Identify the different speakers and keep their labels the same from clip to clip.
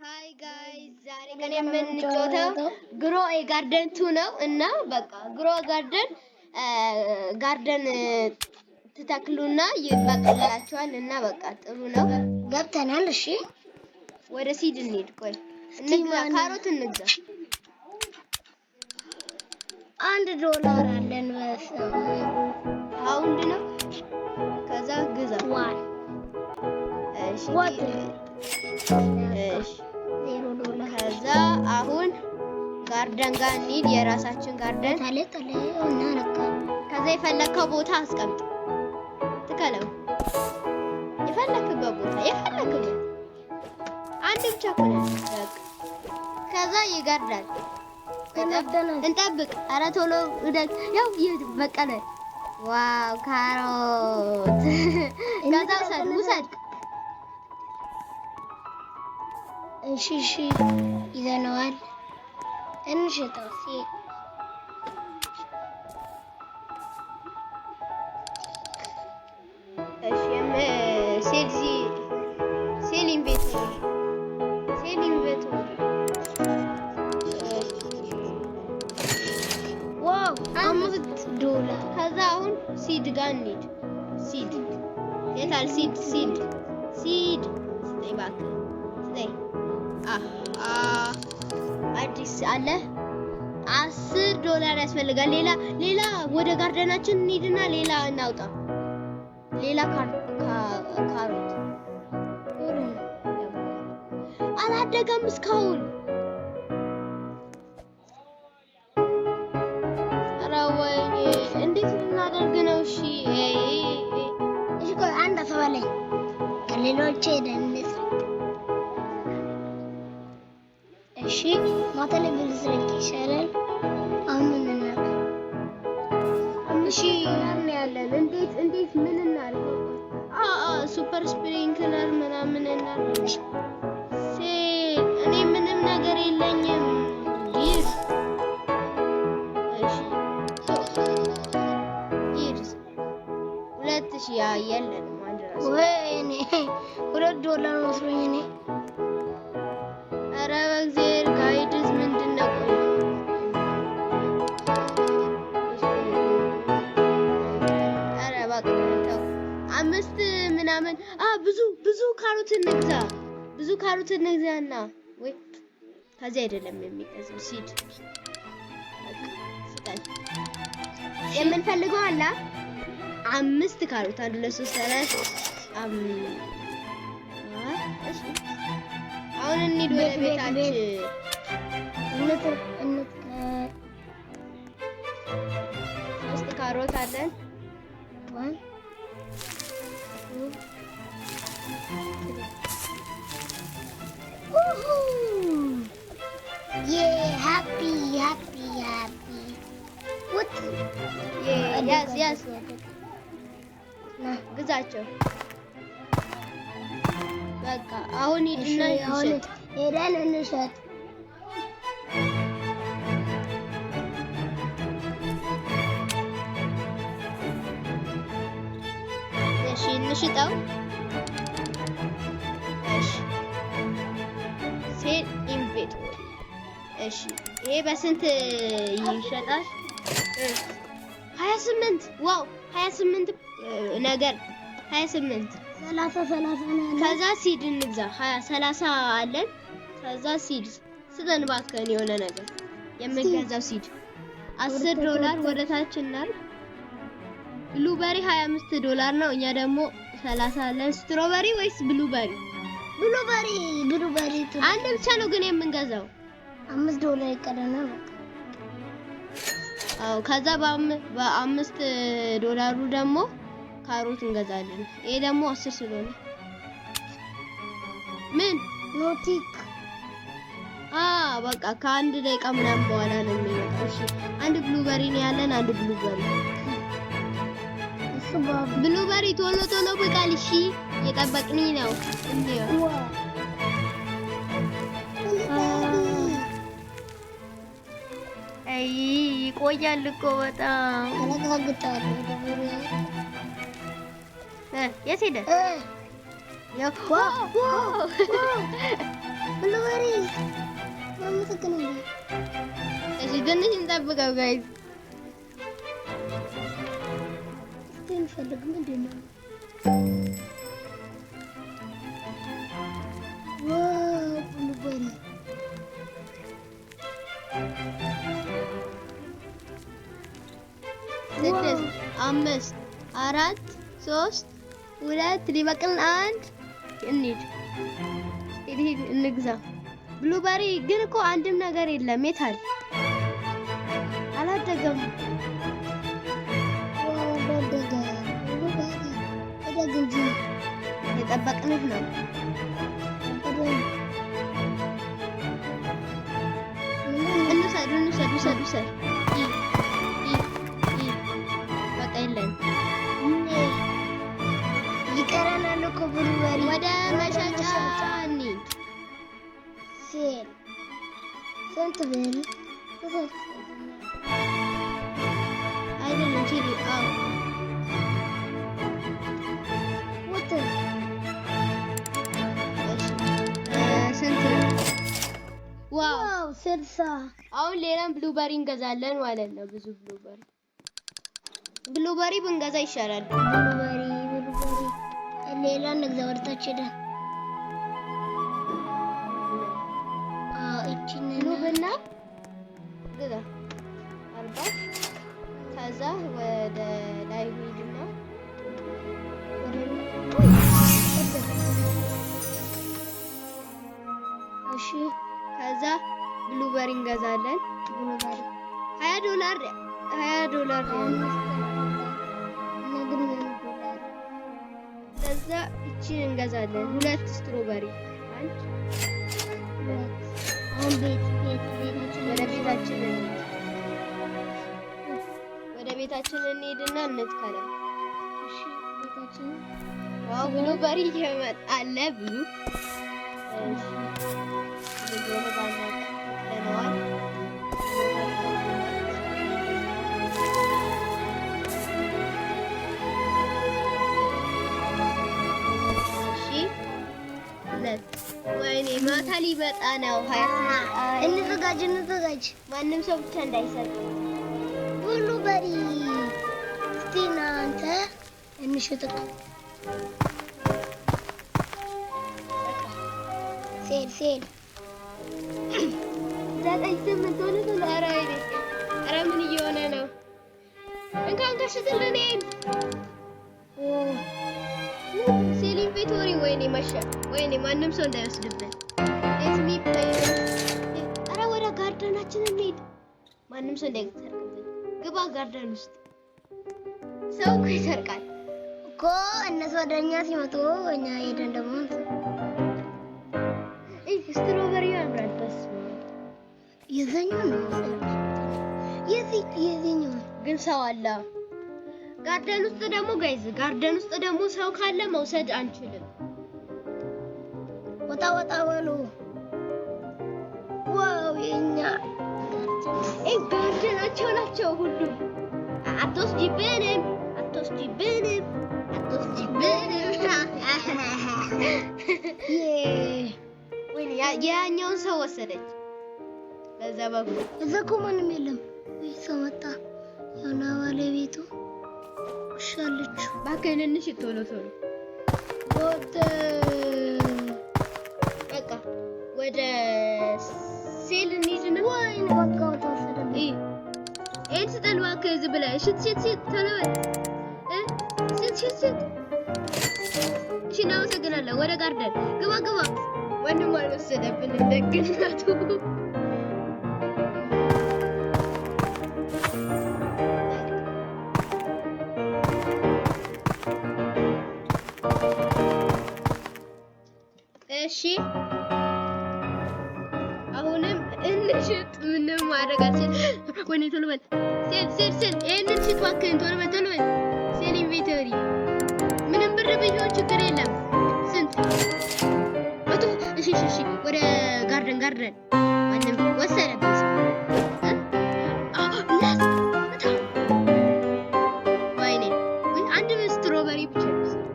Speaker 1: Hi guys፣ ዛሬ ቀን የምንጫወተው Grow a Garden 2 ነው እና በቃ Grow garden garden ትተክሉና ይበቅልላችኋል እና በቃ ጥሩ ነው።
Speaker 2: ገብተናል። እሺ።
Speaker 1: ወደ seed እንሂድ። ቆይ እንግዛ፣ ካሮት እንግዛ።
Speaker 2: $1 አለን። በስመ
Speaker 1: ፓውንድ ነው። ከዛ ግዛ።
Speaker 2: One.
Speaker 1: እሺ።
Speaker 2: What?
Speaker 1: እሺ።
Speaker 2: $0።
Speaker 1: ከዛ አሁን garden ጋር እንሂድ። የራሳችን garden።
Speaker 2: ታለ ታለ እና ረካ።
Speaker 1: ከዛ የፈለከው ቦታ አስቀምጥ፣ ትከለው። የፈለክበት ቦታ፣ የፈለክበት አንድ ብቻ እኮ ነው። በቃ ከዛ ይጋርዳል። እንጠብቅ። ኧረ ቶሎ እደግ። ያው በቀለ። Wow፣ ካሮት! ከዛ ውሰድ፣ ውሰድ።
Speaker 2: እሺ፣ ይዘነዋል። እንሽጠው ሲ
Speaker 1: እሺ፣ sell inventory፣ sell inventory።
Speaker 2: Wow፣ $5።
Speaker 1: ከዛ አሁን seed ጋር እንሂድ። Seed የታል? Seed፣ seed፣ seed ስጠኝ እባክህ፣ ስጠኝ። አ አ አዲስ አለ። $10 ያስፈልጋል። ሌላ ወደ garden ኣችን እንሂድና ሌላ እናውጣ። ሌላ ካሮት አላደገም እስካሁን። ኧረ ወይኔ፣ እንዴት ልናደርግ ነው? እሺ።
Speaker 2: እሺ፣ ቆይ፣ አንድ አሰባ ላይ ከሌሎች ሄደን እንስረቅ። እሺ፣ ማታ ላይ ብንስረቅ ይሻላል። አሁን ምን እናድርግ?
Speaker 1: $5 ነው ያለን። እንዴት ምን እናድርግ? አ አ super sprinkler ምናምን እናድርግ። Sell፣ እኔ ምንም ነገር የለኝም። Gear፣ እሺ፣ gears 2000 የለንም። አንድ ራሱ።
Speaker 2: ወይኔ፣ $2 መስሎኝ እኔ።
Speaker 1: ኧረ በእግዚአብሔር፣ guides ምንድን ነው? ቆይ፣ ኧረ እባክህ ተው። አምስት ምናምን፣ ብዙ ብዙ ካሮት እንግዛ። ብዙ ካሮት እንግዛና፣ ወይ ከዚህ አይደለም የሚገዛው፣ seed ስጠን። የምንፈልገው አለ አምስት ካሮት፣ አንድ፣ ሁለት፣ ሶስት፣ አራት፣ እሺ፣ አሁን እንሂድ ወደ
Speaker 2: ቤት፣ ቤት፣
Speaker 1: ቤታችን።
Speaker 2: እንትከል።
Speaker 1: ሶስት ካሮት አለን።
Speaker 2: One, two, three. Woohoo! Yeah, happy, happy, happy. What?
Speaker 1: ያዝ፣ ያዝ።
Speaker 2: ና።
Speaker 1: ግዛቸው። በቃ አሁን ሂድና
Speaker 2: እሺ፣ አሁን
Speaker 1: እንሸጥ።
Speaker 2: ሄደን እንሸጥ።
Speaker 1: እሺ፣ እንሽጠው። እሺ፣ sell inventory። እሺ፣ ይሄ በስንት ይሸጣል? 28። Wow፣ 28 ነገር፣ 28።
Speaker 2: 30 30 ነው ያለው።
Speaker 1: ከዛ seed እንግዛ። 20 30 አለን። ከዛ seed ስጠን እባክህን፣ የሆነ ነገር የምንገዛው seed $10 ወደ ታች እናድርግ። Blueberry $25 ነው። እኛ ደግሞ 30 አለን። Strawberry ወይስ blueberry?
Speaker 2: Blueberry፣ blueberry ጥሩ።
Speaker 1: አንድ ብቻ ነው ግን የምንገዛው።
Speaker 2: $5 ይቀረናል። በቃ።
Speaker 1: አዎ፣ ከዛ በ$5 ደግሞ ካሮት እንገዛለን። ይሄ ደግሞ 10 ስለሆነ ምን
Speaker 2: No tick.
Speaker 1: በቃ ከአንድ ደቂቃ ምናምን በኋላ ነው የሚመጣው። እሺ፣ አንድ blueberry ነው ያለን። አንድ blueberry።
Speaker 2: እሱ ባብ
Speaker 1: Blueberry ቶሎ ቶሎ ብቃል። እሺ፣ እየጠበቅን ነው። እንየው።
Speaker 2: Wow. Blueberry.
Speaker 1: አይ፣ ይቆያል እኮ በጣም።
Speaker 2: ተረጋግጣለሁ።
Speaker 1: የት ሄደ?
Speaker 2: እ
Speaker 1: ያው wow!
Speaker 2: Blueberry አመሰግናለሁ።
Speaker 1: እሺ ትንሽ እንጠብቀው guys።
Speaker 2: እስቲ እንፈልግ ምንድን ነው? Wow blueberry
Speaker 1: 6፣ 5፣ 4፣ 3፣ 2 ሊበቅል 1። እንሂድ ሂድ ሂድ እንግዛ። Blueberry ግን እኮ አንድም ነገር የለም። የት አለ? አላደገም።
Speaker 2: Wow አደገ። Blueberry እደግ እንጂ።
Speaker 1: የጠበቅንህ ነው።
Speaker 2: እደግ።
Speaker 1: እንውሰድ እንውሰድ ውሰድ ውሰድ። ይ ይ ይ በቃ የለን።
Speaker 2: ይቀረናል እኮ blueberry።
Speaker 1: ወደ መሸጫ እንሂድ።
Speaker 2: Sell ስንት ብር? ስንት?
Speaker 1: አይደለም cherry። አዎ።
Speaker 2: Water.
Speaker 1: እሺ ስንት ነው? Wow.
Speaker 2: Wow 60።
Speaker 1: አሁን ሌላም blueberry እንገዛለን ማለት ነው። ብዙ blueberry ብንገዛ ይሻላል።
Speaker 2: Blueberry blueberry ሌላ እንግዛ። ወደ ታች ሄደን እቺን
Speaker 1: ኑብና ግዛ 40። ከዛ ወደ ላይ ሂድና
Speaker 2: ወደ እሺ።
Speaker 1: ከዛ blueberry እንገዛለን።
Speaker 2: Blueberry
Speaker 1: $20 $20 ነው።
Speaker 2: እና ግን ምን ዶላር?
Speaker 1: ከዛ እቺን እንገዛለን። ሁለት strawberry፣ አንድ
Speaker 2: ሁለት። አሁን ቤት ቤት ቤታችን
Speaker 1: ወደ ቤታችን እንሂድ። ወደ ቤታችን እንሂድና እንትከለው።
Speaker 2: እሺ ቤታችን
Speaker 1: Wow blueberry እየመጣ አለ ብዙ። እሺ ብዙ እንደሆነ ባናውቅም ተክለነዋል። እሺ ሁለት። ወይኔ ማታ ሊመጣ ነው።
Speaker 2: እንዘጋጅ እንዘጋጅ።
Speaker 1: ማንም ሰው ብቻ እንዳይሰርቅ።
Speaker 2: Blueberry እስቲ እናንተ እንሽጥ። Sell sell።
Speaker 1: 9 8 ቶሎ ቶሎ። ኧረ ወይኔ ኧረ ምን እየሆነ ነው? እንኳን ከሽጥልን ይሄን sell inventory። ወይኔ መሸ። ወይኔ ማንም ሰው እንዳይወስድብን። Let me play። ኧረ ወደ garden ኣችን እንሂድ። ማንም ሰው እንዳይሰርቅብን። ግባ garden ውስጥ። ሰው እኮ ይሰርቃል።
Speaker 2: እኮ እነሱ ወደ እኛ ሲመጡ እኛ ሄደን ደግሞ
Speaker 1: ይህ strawberry ያምራል። በስመ አብ።
Speaker 2: የዛኛው ነው የዚህ የዚህኛው
Speaker 1: ግን ሰው አለ garden ውስጥ ደግሞ guys፣ garden ውስጥ ደግሞ ሰው ካለ መውሰድ አንችልም።
Speaker 2: ወጣ ወጣ በሉ። Wow የኛ
Speaker 1: ይህ garden ኣቸው ናቸው ሁሉም። አትወስጂብንም፣ አትወስጂብንም፣ አትወስጂብንም። ወይኔ ያኛውን ሰው ወሰደች። በዛ በኩል
Speaker 2: እዛ እኮ ማንም የለም። ውይ ሰው መጣ። የሆነ ባለቤቱ ውሻ አለችው።
Speaker 1: እባክህን እንሽጥ ቶሎ ቶሎ።
Speaker 2: ወደ
Speaker 1: በቃ ወደ sell እንሂድና
Speaker 2: ወይኔ በቃ ተወሰደብኝ።
Speaker 1: ይሄን ስጠን እባክህ ዝም ብለህ ሽጥ ሽጥ ሽጥ ቶሎ በል እ ሽጥ ሽጥ ሽጥ። እሺ እናመሰግናለን። ወደ garden ግባ ግባ። ማንም አልወሰደብንም ደግነቱ። እሺ አሁንም እንሽጥ። ምንም ማድረግ አልችልም። ወይኔ ቶሎ በል sell sell sell። ይሄንን ሽጥ እባክህን ቶሎ በል ቶሎ በል። Sell inventory ምንም ብር ቢሆን ችግር የለም። ስንት መቶ? እሺ እሺ እሺ። ወደ garden garden ማንም ወሰደብን ሰው እ? አ እናት በጣም ወይኔ ውይ፣ አንድ strawberry ብቻ ነው የወሰደው።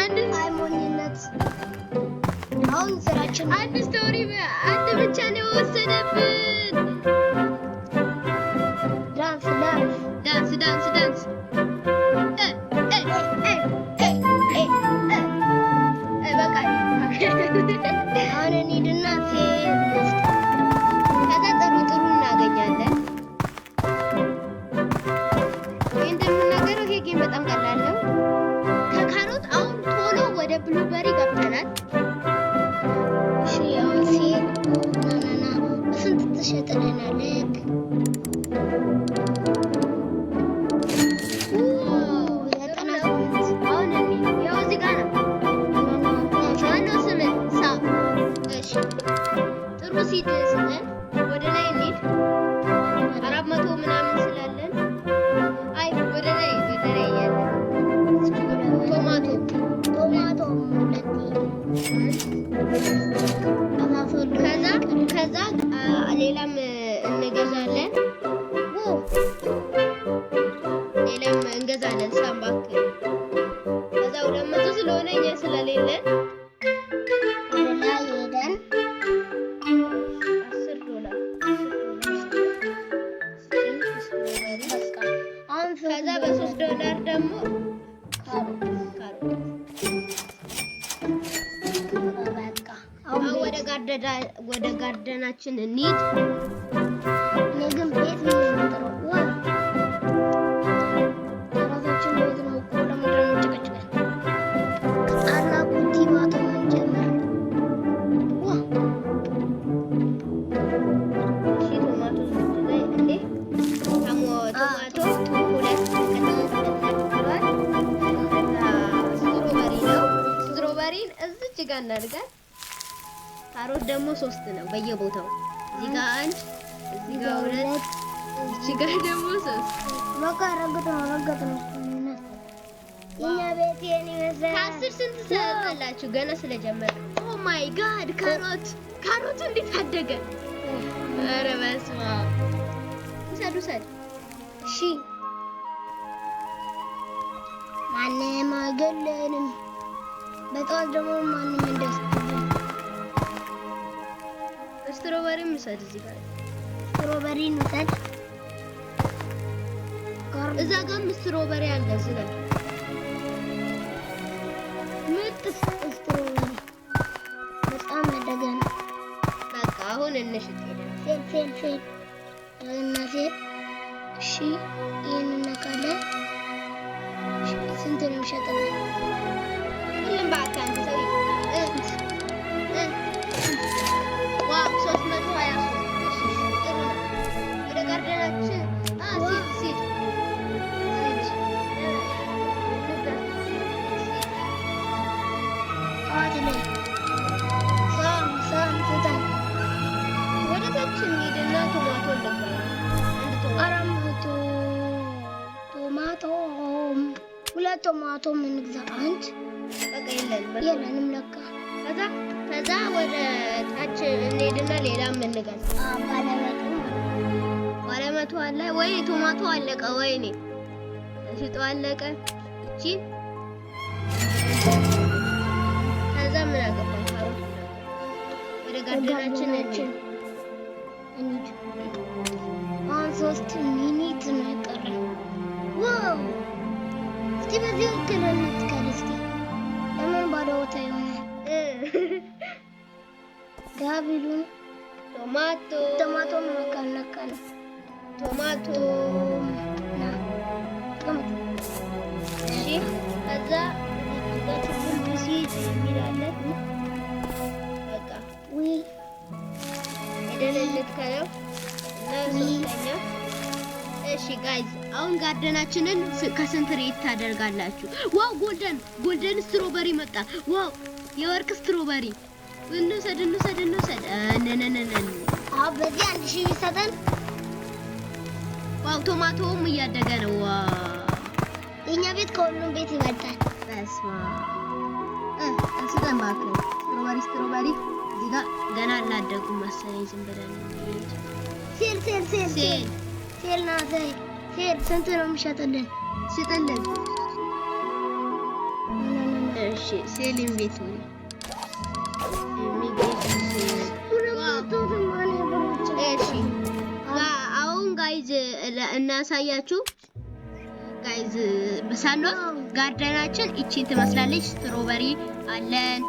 Speaker 1: አንድ
Speaker 2: አይ ሞኝነት። አሁን ስራችን ቤታችን
Speaker 1: አንድ strawberry አንድ ብቻ ነው የወሰደብን።
Speaker 2: Dance dance.
Speaker 1: Dance dance dance እ እ እ እ እ እ እ በቃ።
Speaker 2: አሁን እንሂድና sell እንስጥ።
Speaker 1: ከዛ ጥሩ ጥሩ እናገኛለን። ይህ እንደምናገረው ይሄ game በጣም ቀላል ነው። ከካሮት አሁን ቶሎ ወደ blueberry ገብተናል።
Speaker 2: እሺ፣ አሁን sell ና ና ና፣ በስንት ትሸጥልናለህ? 98።
Speaker 1: አሁን እንሂድ። ያው እዚህ ጋር ነው። ማነው ስምህ? ሳም። እሺ፣ ጥሩ seed ስጠን። ወደ ላይ እንሂድ። 400 ምናምን ስላለን፣ አይ ወደ ላይ ወደ ላይ እያለ tomato።
Speaker 2: Tomato ሁለት።
Speaker 1: ከዛ ሌላም እንገዛለን። ሌላም እንገዛለን። ሳም እባክህ። ከዛ 200 ስለሆነ እኛ ስለሌለን
Speaker 2: ወደ ላይ ሄደን
Speaker 1: 10 ዶላር፣ 10 ዶላር strawberry።
Speaker 2: በቃ አሁን
Speaker 1: ከዛ በ3 ዶላር ደግሞ
Speaker 2: ካሮት።
Speaker 1: ካሮት።
Speaker 2: በቃ።
Speaker 1: አሁን
Speaker 2: አሁን
Speaker 1: ወደ garden ኣችን እንሂድ።
Speaker 2: እኔ ግን ቤት ብዬ ነው የምጠራው። ዋ፣ የራሳችን ቤት ነው እኮ፣ ለምንድን ነው የምንጨቀጭቀን? ታላቁ ቲማቲም እንጀምር። ዋ።
Speaker 1: እሺ፣ tomato እዚህ ላይ እንዴ tomato ሁለት ከተብሏል። ከዛ strawberry ነው። Strawberry ን እዚች ጋር እናድርጋል። ካሮት ደግሞ ሶስት ነው በየቦታው፣ እዚህ ጋር አንድ፣ እዚህ ጋር ሁለት፣ እዚህ ጋር ደግሞ ሶስት።
Speaker 2: በቃ ረገጥ ነው ረገጥ ነው። የኛ ቤት የኔ ይመስላል።
Speaker 1: ከ10 ስንት ትሰጣላችሁ? ገና ስለጀመረ። Oh my God፣ ካሮት ካሮቱ እንዴት አደገ! ኧረ በስመ አብ! ውሰድ ውሰድ።
Speaker 2: እሺ፣ ማንም አይገለንም። በጠዋት ደግሞ ማንም እንዳያስብን።
Speaker 1: Strawberry ም ውሰድ እዚህ ጋር።
Speaker 2: Strawberry እንውሰድ።
Speaker 1: እዛ ጋርም strawberry አለ። እዚህ ላይ
Speaker 2: ምርጥ strawberry በጣም ያደገ ነው።
Speaker 1: በቃ አሁን እንሽጥ ሄደን።
Speaker 2: Sell sell sell እና sell። እሺ፣ ይህን እነካለን። እሺ፣ ስንት ነው የሚሸጥልን?
Speaker 1: ሁሉም በአካ አንተ ሰውዬ እ እ wow፣ 323። እሺ ጥሩ ነው። ወደ garden ኣችን seed seed seed እንግዛ seed።
Speaker 2: ጠዋት ላይ ሳም ሳም ስጠን።
Speaker 1: ወደ ታች እንሂድና tomato እንግዛ። አንድ tomato።
Speaker 2: 400 tomato፣ ሁለት tomato እንግዛ። አንድ
Speaker 1: በቃ የለንም።
Speaker 2: የለንም ለካ።
Speaker 1: ከዛ ወደ ታች እንሄድና ሌላም እንገዛ።
Speaker 2: ባለመቶ።
Speaker 1: ባለመቶ አለ ወይ? Tomato አለቀ። ወይኔ ተሽጦ አለቀ። እቺ ከዛ ምን አገባን? ካሮት ምን አገባን? ወደ garden ኣችን እንሂድ።
Speaker 2: እንሂድ። አሁን 3 minute ነው የቀረን። Wow! እስቲ በዚህ እክል እንትከል እስቲ። ለምን ባዶ ቦታ ይሆናል? ጋቢሉን
Speaker 1: Tomato.
Speaker 2: Tomato ነካ ነው።
Speaker 1: Tomato.
Speaker 2: ና ተቀመጥ።
Speaker 1: እሺ፣ ከዛ እዚህ ጋር ትልቅ seed የሚል አለ። በቃ
Speaker 2: ዊ
Speaker 1: ሄደን እንትከለው እና ሶስተኛ። እሺ guys፣ አሁን garden ኣችንን ከስንት rate ታደርጋላችሁ? Wow፣ golden strawberry መጣ። Wow፣ የወርቅ strawberry እንውሰድ እንውሰድ እንውሰድ። ነነነነን።
Speaker 2: አሁን በዚህ 1000 ቢሰጠን።
Speaker 1: Wow፣ tomato ውም እያደገ ነው። Wow!
Speaker 2: የእኛ ቤት ከሁሉም ቤት ይበልጣል።
Speaker 1: በስመ አብ! ስጠን እባክህ። Strawberry strawberry እዚህ ጋር ገና አላደጉም መሰለኝ። ዝም ብለን እንሂድ።
Speaker 2: Sell sell sell.
Speaker 1: Sell.
Speaker 2: Sell ና sell sell። ስንት ነው የሚሸጥልን?
Speaker 1: ሽጥልን። እሺ፣ sell inventory የሚገኝ Guys እናሳያችሁ። Guys ሳንወስድ garden ኣችን ይቺን ትመስላለች። Strawberry አለን፣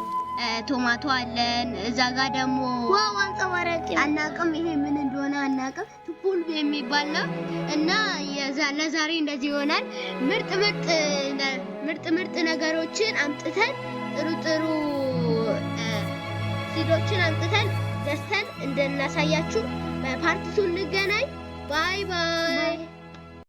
Speaker 1: tomato አለን። እዛ ጋር ደግሞ
Speaker 2: Wow፣ አንጸባራቂ።
Speaker 1: አናቅም፣ ይሄ ምን እንደሆነ አናቅም። ቱፑል የሚባል ነው። እና ለዛሬ እንደዚህ ይሆናል። ምርጥ ምርጥ ምርጥ ምርጥ ነገሮችን አምጥተን፣ ጥሩ ጥሩ seed ኦችን አምጥተን ገዝተን እንደናሳያችሁ በ part 2 እንገናኝ። Bye bye።